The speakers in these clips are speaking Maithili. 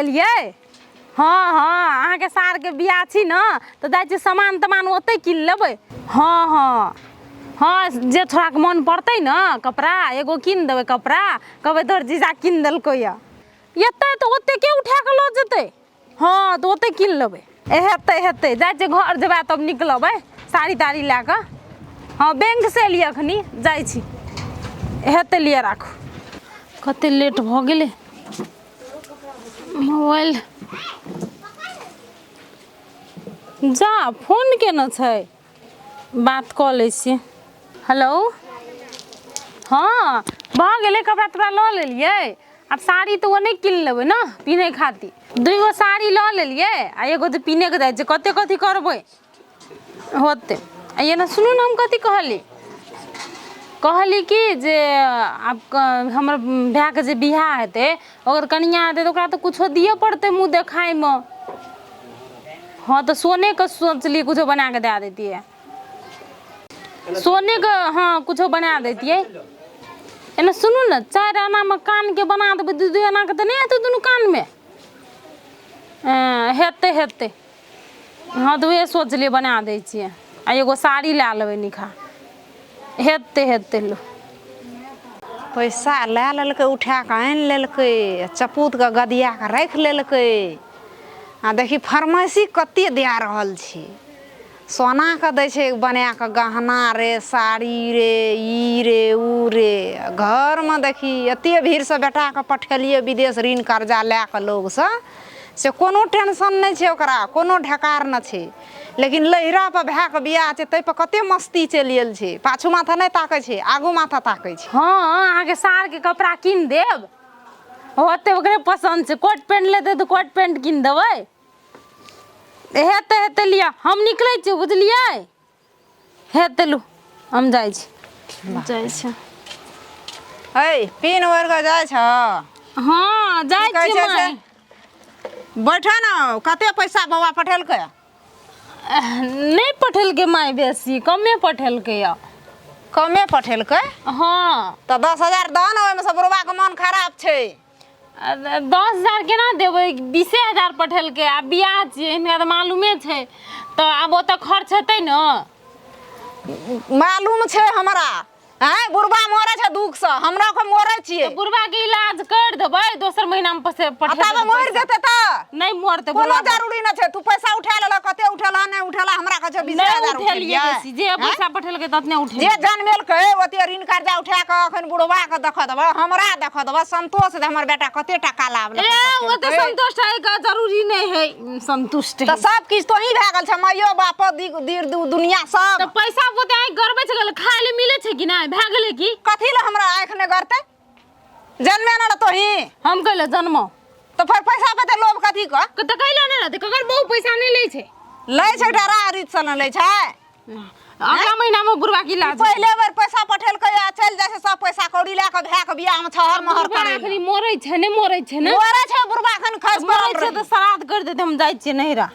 लेलियै। हँ हँ, अहाँके सारके बियाह छी ने, तऽ जाइ छी सामान तमान ओतहि कीन लेबै। हँ हँ हँ, जे छोड़ाके मोन पड़तै ने कपड़ा, एगो कीन देबै कपड़ा, कहबै तोहर जीजा कीन देलकै यऽ। एतै तऽ ओते के उठा कऽ लऽ जेतै? हँ, तऽ ओतहि कीन लेबै। हेतै हेतै, जाइ छियै घर, जेबै तब निकलबै साड़ी ताड़ी लए कऽ। हँ, बैंकसँ एलियै अखनी, जाइ छी। हेतै, लिअ राखू। कते लेट भऽ गेलै। मोबाइल जा फोन केने छै, बात कऽ लै छियै। हेलो, हँ, भऽ गेलै, कपड़ा तपड़ा लऽ लेलियै। आब साड़ी तऽ ओ नहि कीन लेबै ने पिन्है खातिर। दुइ गो साड़ी लऽ लेलियै आ एगो तऽ पिन्हैके जाइ छै। कते कथी करबै होतै। आ एना सुनू ने, हम कथी कहली? कहली कि जे आब हमर भायके जे बियाह हेतै, ओकर कनिआँ हेतै, तऽ ओकरा तऽ किछो दिअ पड़तै मुँह देखाइमे। हँ, तऽ सोनेके सोचलियै किछो बना कऽ दए दैतियै सोनेके। हँ, किछो बना दैतियै। एना सुनू ने, 4 आनामे कानके बना देबै, दू दू आनाके तऽ नहि हेतै दुनू कानमे? हेतै हेतै। हँ, तऽ उएह सोचलियै बना दै छियै आ एगो साड़ी लए लेबै निकहा। हेतै हेतै, लो। पैसा लए लेलकै, उठा कऽ आनि लेलकै आ चपूतके गदिया कऽ राखि लेलकै। आ देखी, फरमाइशी कते दए रहल छै। सोनाके दै छै बना कऽ गहना रे, साड़ी रे, ई रे, उ रे। घरमे देखी, एते भीड़सँ बेटाके पठेलियै विदेश ऋण कर्जा लए कऽ लोगसँ, से कोनो टेंशन नहि छै ओकरा, कोनो ढेकार नहि छै। लेकिन लहिरा पर भायके बियाह छै, ताहि पर कते मस्ती चलि गेल छै। पाछू माथा नहि ताकै छै, आगू माथा ताकै छै। हँ, अहाँके सारके कपड़ा कीन देब, ओते ओकरे पसन्द छै। कोट पैंट लेतै तऽ कोट पैंट कीन देबै। हेतै हेतै, लिअ, हम निकलै छी, बुझलियै? हेतै, लू, हम जाइ छी, जाइ छी। है, पिन ओढ़ि कऽ जाइ छ? हँ, जाइ की कहै छी। छै से? माय। बैठऽ ने। कते पैसा बौआ पठेलकै? नहि पठेलकै माय बेसी, कमे पठेलकै यऽ। कमे पठेलकै? हँ। तऽ 10,000 दऽ ने ओहिमे से, बुढ़बाके मन खराब छै। 10,000 केना देबै? 20,000 पठेलकै। आ बियाह छियै, हिनका तऽ मालूमे छै, तऽ आब ओतऽ खर्च हेतै ने। मालूम छै हमरा। आँय, बुढ़बा मरै छै दुखसँ, हमरा के मरै छियै। तऽ बुढ़बा के इलाज कर देबै, दोसर महीना में पसे आ पठा तब मरि जेतै तऽ? नहीं मरतै कोनो बुढ़बा। जरूरी नहि छै। तू पैसा उठा लेलह, कते उठेलह नहि उठेलह, हमरा कहै छै 20 नहीं हजार उठेलियै उठेलियै। बेसी, जे पैसा पठेलकै ततने जे उठेलियै। जनमेलकै ओते ऋण कर्जा उठा कऽ अखन बुढ़बा के देख देबह, हमरा देख देबह, संतोष दे हमर बेटा कते टका लाभ ए, ओते संतुष्ट है के जरूरी नहीं है, संतुष्ट तऽ है। सब किछु तोही भए गेल छै, माइयो बापो दीर दुनिया सब। तऽ पैसा पोते आइ गरबै छै, खाय ले मिलै छै कि नहि? भए गेलै की? कथी ले हमरा आँखि नहि गरतै? जन्मे ने तोही। हम कैले जन्म? तऽ फेर पैसा पे लोभ कथी क? तऽ कैले नहि रहतै? ककर बहु पैसा नहि लै छै? लै छै, डरा रीत से ने लै छै। अगला महीना में बुढ़वा की इलाज। पहिले बेर पैसा पठेलकै आ चलि जाइ छै सब पैसा कौड़ी लए कऽ भाय के बियाह मे छहर महर बुढ़वा करै एखनी मरै छै, नहि मरै छै ने? मरै छै बुढ़वा, एखन खसि मरै पड़ल छै रहै। तऽ श्राद्ध कर देतै। हम जाइ छियै नैहरा।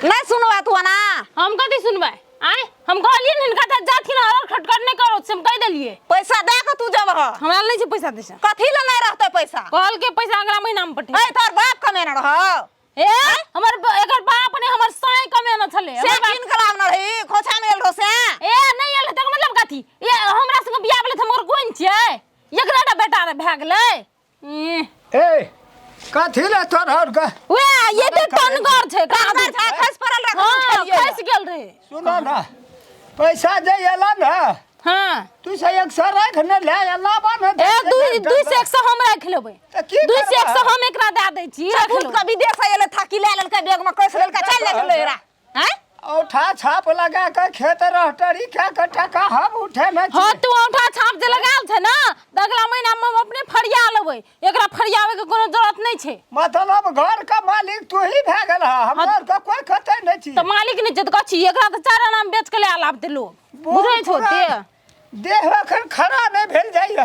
नहि सुनबै तू ओना? हम कथी सुनबै? आँय, हम कहलियै ने हिनका तऽ जाथिन और खटखट नहि करो, से हम कहि देलियै। पैसा दए कऽ तू जेबह? हमरा नहि छै पैसा तैसा। कथी लए नहि रहतै पैसा? कहलकै पैसा अगला महीना में पठे। ऐ, तोहर बाप कमेने रहौ? ए, हमर एकर बाप ने, हमर साई कमेने छलै। से हमर बाप कीन के लाबने रही, खोछा में आयल रहो से। ए, नहि एलै तकर मतलब कथी? ए, हमरा संगे बियाह भेलै तऽ हमर कोन छियै? एकरा टा बेटा रे भए गेलै। ई, ए, कथी ले तोर और के? वएह ये तऽ टनगर छै। टनगर छै, खसि पड़ल रहे, हँ, उठेलियै। खसि गेल रहे। सुनो ना, पैसा जे एला ने, हँ, तू से 100 राख ने, ले एला बा ने। ए, दुई दुई सए 100 हम राखि लेबै। तऽ की 200 100 करबह? हम एकरा दए दै छी, राखि चपूत लेबै। के विदेश से एलै, थाकी लए लेलकै, बैग में कसि लेलकै, चलि जाइ छै लहिरा। आँय, औठा छाप लगा के खेत रहटरी खा के टका हम उठेने हँ छी। तू औंठा छाप जे लगायल छै ने, तऽ अगला महीना मे हम अपने फरिया लेबै, एकरा फरियाबै के कोनो जरूरत नहि छै। मतलब घर के मालिक तू ही भए गेल हँ, हमरा आर के कोई कतै नहि छी। तऽ मालिक नहि छै तऽ कथी? एकरा तऽ 4 आना मे बेच के लए लाबतै लोग, बुझै छौ ते? देह एखन खड़ा नहि भेल जाइए,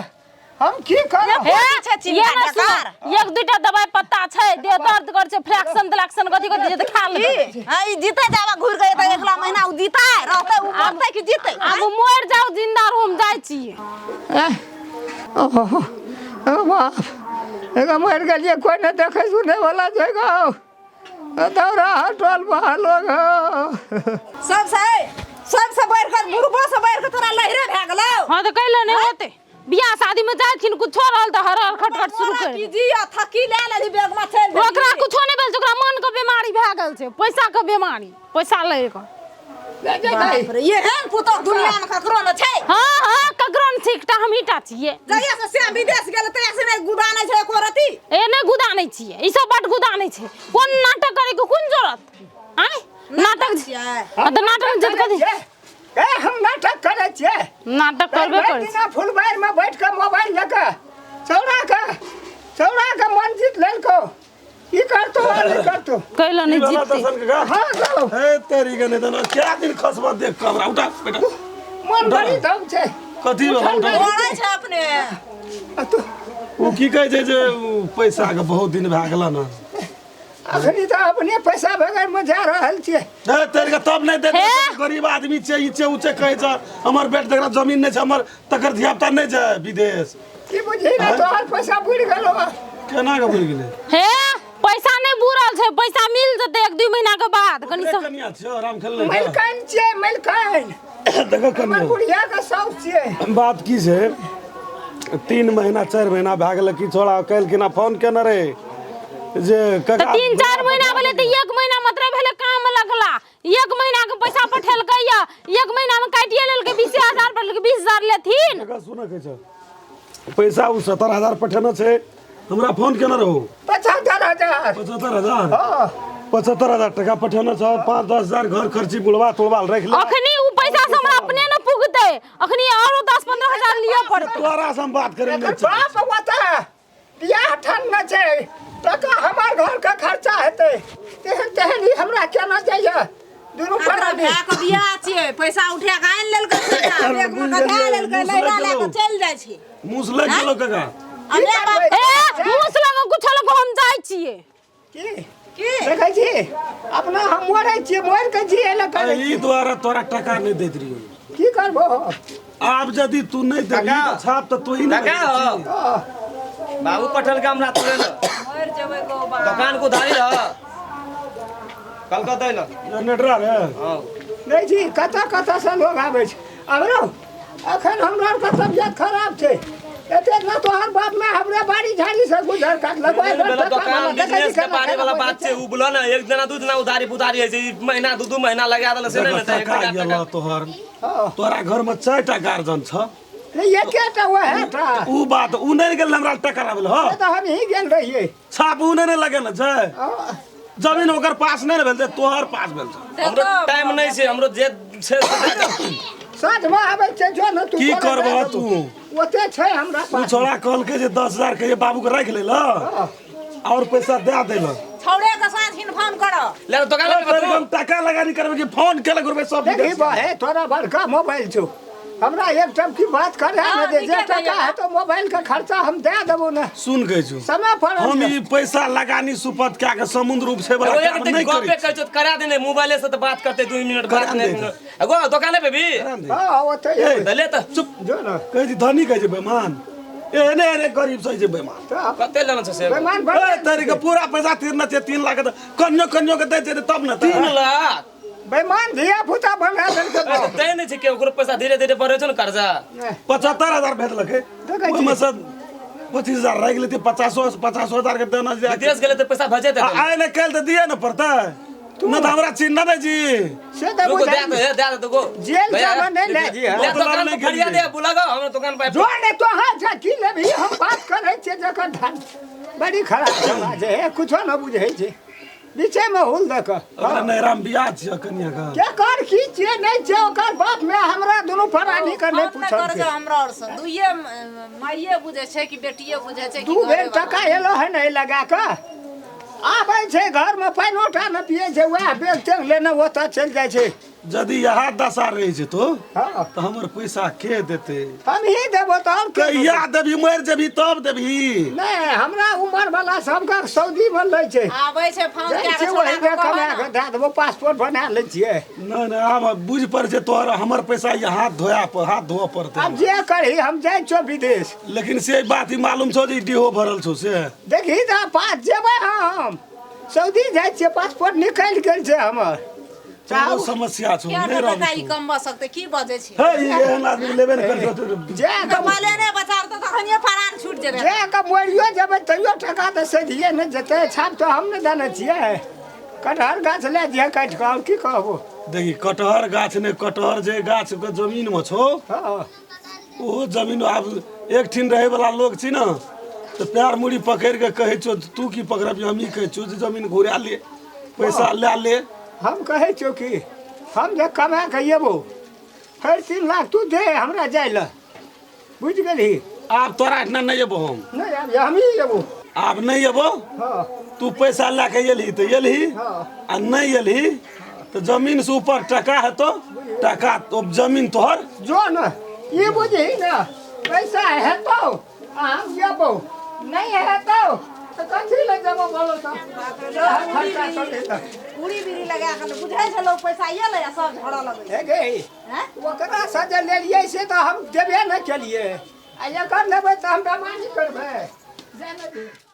हम की करब? हे, की छै चिन्ता ये ने सुन, डकार? एक दुईटा दवाई पत्ता छै, देह दर्द कर छै, फ्रैक्शन तलैक्शन कथी कथी जे तऽ खा लेबै। की हाँ, ई जीते जाबा घुर के एतै अगला महीना, उ जीतै रहतै, उ मरतै कि जीतै? आब मरि जाउ, जिंदा रहू, हम जाइ छी। ओहो, ओ बाप, एगो मरि गेलियै, कोइ नहि देखै सुनै वाला छै गौ। दौड़ा हटल लोग हो। सबसे सबसे बढ़ि कऽ, बुढ़बो से बढ़ि कऽ तोरा लहरे भए गेलौ। हाँ, तऽ कैला नहि होते? बियाह शादी में जाथिन, कुछो रहल तऽ हर हर खटखट शुरू कर। की जी थकी ले लेली, बैग में चलि देली। ओकरा कुछो नहि भेल छै, ओकरा मन के बीमारी भए गेल छै, पैसा के बीमारी, पैसा लए कऽ। बाप रे, एहन पुतोह दुनिया में ककरो न छै। हाँ हाँ, ककरो नहि छै, एकटा हमही टा छियै। जहिया से श्याम विदेश गेल, तहिया से नहि गुदानै छै एको रति। ए, नहि गुदानै छियै, ई सब बड गुदानै छै। कोन नाटक करे के कोन जरूरत आय नाटक? छियै। हाँ, तऽ नाटक जद कथी? ए, हम नाटक करै छियै? नाटक करबे भरि करै छी। दिना फुलबाड़ी में बैठ के मोबाइल लऽ के चौरा के चौरा के मन जीत लेलको, ई करतो, ई करतो। कैला नहि की भेलौ जीतते? दर्शन काका? हाँ गौ। हे तेरी के नहीं देना, क्या दिन खसबा देख कऽ हमरा। उठा बेटा। मन बड़ी दम छै। कथी भेलौ? उठा। बोलै छै अपने। आ तू ओ की कहै छै जे उ पैसा के बहुत दिन भए गेल ने। अखनी तऽ अपने पैसा बगैर में जा रहल छियै। हे तेरी के, तब नहि देते? हे? गरीब आदमी छै, ई छै, उ छै, कहै छै हमर बेट तकरा जमीन नहि छै, हमर तकर धियापुता नहि छै विदेश। की बुझही ने, तोहर पैसा बुड़ि गेलो। केना के बुझि गेलै? हे, पैसा नहि बुरल छै, पैसा मिल जेतै एक 2 महीना के बाद, कनि ओकरे सब कनिया छियौ राम खेल। मलकाइन छियै, मलकाइन। देखो हमर कनिया। बुढ़िया के साउस छियै। बात की छै, 3 महीना 4 महीना भए गेलै कि छोड़ा काल्हि केना फोन केने रहे जे तऽ काका। 3-4 महीना भेलै तऽ एक महीना मात्र भेलै काम लगला। एक महीना के पैसा पठेलकै या एक महीना में काटिए लेलकै, 20,000 पठेलकै, 20,000 लेथिन। काका, सुनऽ, कहै छै पैसा ओ 70,000 पठेने छै, हमरा फोन केने रहू। 75,000। 75,000? हँ। 75,000 टका पठेने छ, 5-10 हजार घर खर्ची बुढ़वा तुड़वा राखि ले। अखनी उ पैसा से हमरा अपने न पुगतै, अखनी आरो 10-15 हजार लिअ पड़तै। तोरा से हम बात करै एकर नहि चाहै। बाप ओतऽ बियाह ठान न छै, टका हमर घर के खर्चा हेतै, तेहन तेहन ई हमरा केना जाइए दुनू एकरा प्राणी। भाय के बियाह छियै, पैसा उठा के आनि लेलकै, पैसा बैग में गधा लेलकै, लैला लए के चलि जाइ छै। मुस लागि गेलो काका। आ माय बाप ए, मुस लग कुछ लग, हम जाइ छियै। की? की? देखै छी, अपना हम मरै छियै, मरि के जियै लए करै ई छियै। दुआरे तोरा टका नहि दैत रहियो। की करबो? आब यदि तू नहि देबही काका। तऽ छाप तऽ तू ही ने। काका हो। हँ। बाबू पठेलका हमरा तोरे ने। मरि जेबै गौ बा। दुकान को उधारी रह कलकत्ता अइलो। नेटरा रे। हाँ। नहि छी, कतऽ कतऽसँ लोग आबै छै। आब रौ, एखन हमरा आरके तबियत खराब छै, एते ने तोहर बाप में हमरे बाड़ी झाड़ी से गुजर काटलक। ओहि भेलो टका दुकान वाला देखै छी बिजनेस के केना बारे वाला केना बात छै। उ बोलो ने, एक दिना 2 दिना उधारी पुधारी होइ छै, ई महीना 2-2 महीना लगा देल से नहि ने। देखो, एक टका टका गेलो तोहर। हँ। तोरा घर में चारि टा गार्जन छ। नहि, एकेटा वएह टा। उ बात उ नहि गेल हमरा टका लाबै हो। से तऽ हम ही गेल रहियै। छाप उ नहि ने लगेने छै। हँ। जमीन ओकर पास नहि ने भेल छै, तोहर पास भेल छै। हमरो टाइम नहि छै, हमरो जे छै से दए दे। साँझमे आबै छै, जो ने तू की तोरे करबह दए देबौ। तू? ओते छै हमरा उ पास। छोड़ा कहलकै जे 10,000 के बाबू के राखि लेल और पैसा दए देल। छौड़े के साँझ खिन फोन करऽ। ले तो दुकान पे। हम टका लगानी करबै कि फोन केलक रुपए सब? देखी बहे, तोरा बड़का मोबाइल छौ, हमरा एक टम की बात करे हाँ, ने दे जे ठीके टका कहियै। है तो मोबाइल के खर्चा हम दे देबो ने। सुन, कहै छु समय पर। हम ई पैसा लगानी सुपत कए के समुद्र उपछे वाला एगो काम एक दिन नहि गपे करै। कहै छौ तऽ करा देने, मोबाइले से तऽ बात करते 2 मिनट बात करा नहि दे। मिनट एगो दुकाने पे भी। हाँ, ओते। ए, तऽ ले तऽ। चुप। जो ने। कहै छी धनी, कहै छै बेमान, एहने एहने गरीब सही छै बेमान। तऽ कते लेना छै से? बेमान ए बड़। तेरी के पूरा पैसा तीरना छै, 3 लाख तऽ कनियो कनियो के दै छै तब ने। 3 लाख? बेमान धिया पुता बना देलकै बाप। तै नहि छै कि ओकरो पैसा धीरे धीरे बढ़ै छै ने कर्जा। 75,000 भेजलकै। देखै छी। ओहिमे से 25,000 राखि लेतै, पचासो पचासो हजार के देना छै। विदेश गेलै तऽ पैसा भेजे आ देतै। आइ ने काल्हि तऽ दिए ने पड़तै न, तऽ हमरा चिन्ह नहि छी। से तऽ रुको, दे बुझाइ। दे, दे दे दुगो। जेल जाना नहि ले। ले दुकान पर फरिया दे, बुला गो हमरा दुकान पर। जो ने तो हाँ जा, की लेबही? हम बात करै छियै जखन धन बड़ी खराब समाज है, कुछो न बुझै छै, बीचेमे हुल दऽ कऽ। ओकरा नैराम बियाह छियै कनिया के। के कर की छियै नहि छियै, ओकर बाप में हमरा दुनू प्राणी के नहि फोन नहि पूछल कर छै। हमरा आओर से दुइये माइये बुझै छै कि बेटिये बुझै छै कि 2 बेर घरेवला। टका एलो है नहि लगा कऽ आबै छै, घरमे पानिओ टा नहि पियै छै, वएह बेग तेग लेने ओतऽ चलि जाइ छै। यदि इएह दशा रहै छै तो हँ तऽ हमर पैसा के देतै? हम ही देबो तऽ आओर के देतै? कहिया देबही? मरि जेबही तब देबही। नहि, हमरा उमर वाला सबके सऊदी मे लै छै। आबै छै फोन जाइ कए छियै कऽ ओही छोड़ा मे के कमा कहबै कऽ ने। दए देबो, पासपोर्ट बना लै छियै। नहि नहि, आब बुझि पड़ छै तोहर हमर पैसा ई हाथ धोया पर हाथ धोअ पड़तै। आब जे करही, हम जाइ छियौ विदेश। लेकिन से बात ई मालूम छौ जे ई डीहो भरल छौ से? देखही तऽ पास जेबै, हम सऊदी जाइ छियै, पासपोर्ट निकलि गेल छै हमर। चाहो समस्या छौ किया नहि टका रहबी ई तू। कमबऽ सकतै? की बजै छी? हे, ई एहन आदमी लेबे ने करतौ। जे तऽ मले ने बचार तऽ तखनिये फरार छूट जेबै। जे के मरियो जेबै तैयो टका तऽ सधिए नहि जेतै। छाप तऽ हम नहि जानै छियै। कटहर गाछ लए दिहे काटि कऽ, आओर की कहबो? देखी, कटहर गाछ नहि, कटहर जे गाछ के जमीन मे छौ ओहो जमीन आब एकठिन रहै वाला लोग छी ने, तऽ पैर मुड़ी पकड़ि के कहै छौ, तू की पकड़बही? हम ई कहै छियौ जे जमीन घुरा ले, पैसा लए ले। हम कहै छियौ कि हम जे कमा कऽ एबो, फेर 3 लाख तू दे हमरा जाइ लए, बुझि गेलही? आब तोरा एहिठिना नहि एबो हम। नहि, आब हमही एबो। आब नहि एबो। हँ। तू पैसा लए के एलही तऽ एलही। हँ। आ नहि एलही तऽ जमीन से ऊपर टका हेतौ, टका तो जमीन तोहर। जो ने, ई बुझही ने, पैसा हेतौ आ हम जेबो, नहि हेतौ तऽ कथी लए जेबो? बोलो तऽ खर्चा करै लए। पूरी बीड़ी लगा कऽ बुझै छै लोक, पैसा एलै आ सब झड़ऽ लगै छै। हे गे। हैं? ओकरा से जे लेलियै से तऽ हम देबे नहि केलियै, आ एकर लेबै तऽ हम बेमानी करबै? जाय ने दे।